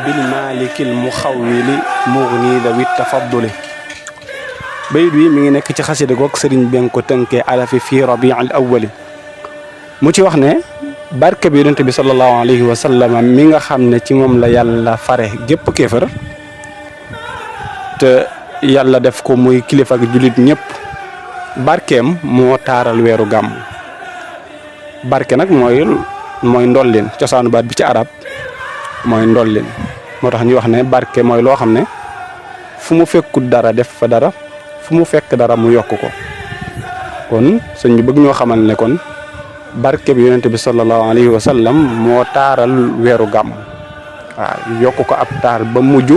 bil malikil muxawwili mughni dawi tafadduli bayit wi mi ngi nekk ci xasida goog sëriñ bi nga ko tënkee alafi fii rabiil awwali mu ci wax ne barke bi yonent bi sallallahu alayhi wa sallam mi nga xam ne ci moom la yàlla fare gépp kéefër te yàlla def ko muy kilifa ak jullit ñëpp barkeem moo taaral weeru gàmm barke nag mooy ndollin cosaanu baat bi ci arab mooy ndollin moo tax ñu wax ne barke mooy loo xam ne fu mu fekkut dara def fa dara fu mu fekk dara mu yokk ko kon sëñ bi bëgg ñoo xamal ne kon barke bi yonent bi sallallahu alayhi wa sallam moo taaral weeru gàmm waaw yokk ko ab taar ba mujj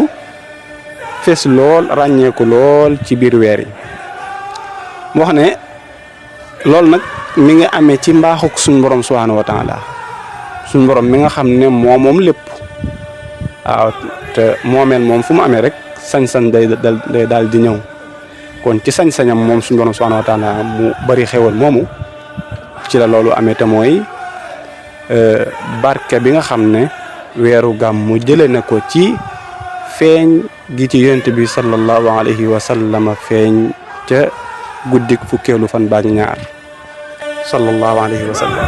fees lool ràññeeku lool ci biir weer yi mu wax ne loolu nag mi ngi amee ci mbaaxuk suñ borom subhanahu wa taala suñ borom mi nga xam ne moom lépp waaw te moomeel moom fu mu amee rek sañ-sañ day daal di ñëw kon ci sañ-sañam moom suñ borom subhanahu wa taala mu bari xewal moomu ci la loolu amee te mooy barke bi nga xam ne weeru gàmm mu jëlee na ko ci feeñ gi ci yonent bi sallallahu alayhi wa sallam feeñ ca guddik fukkeelu fan baak ñaar sallallahu alayhi wa sallam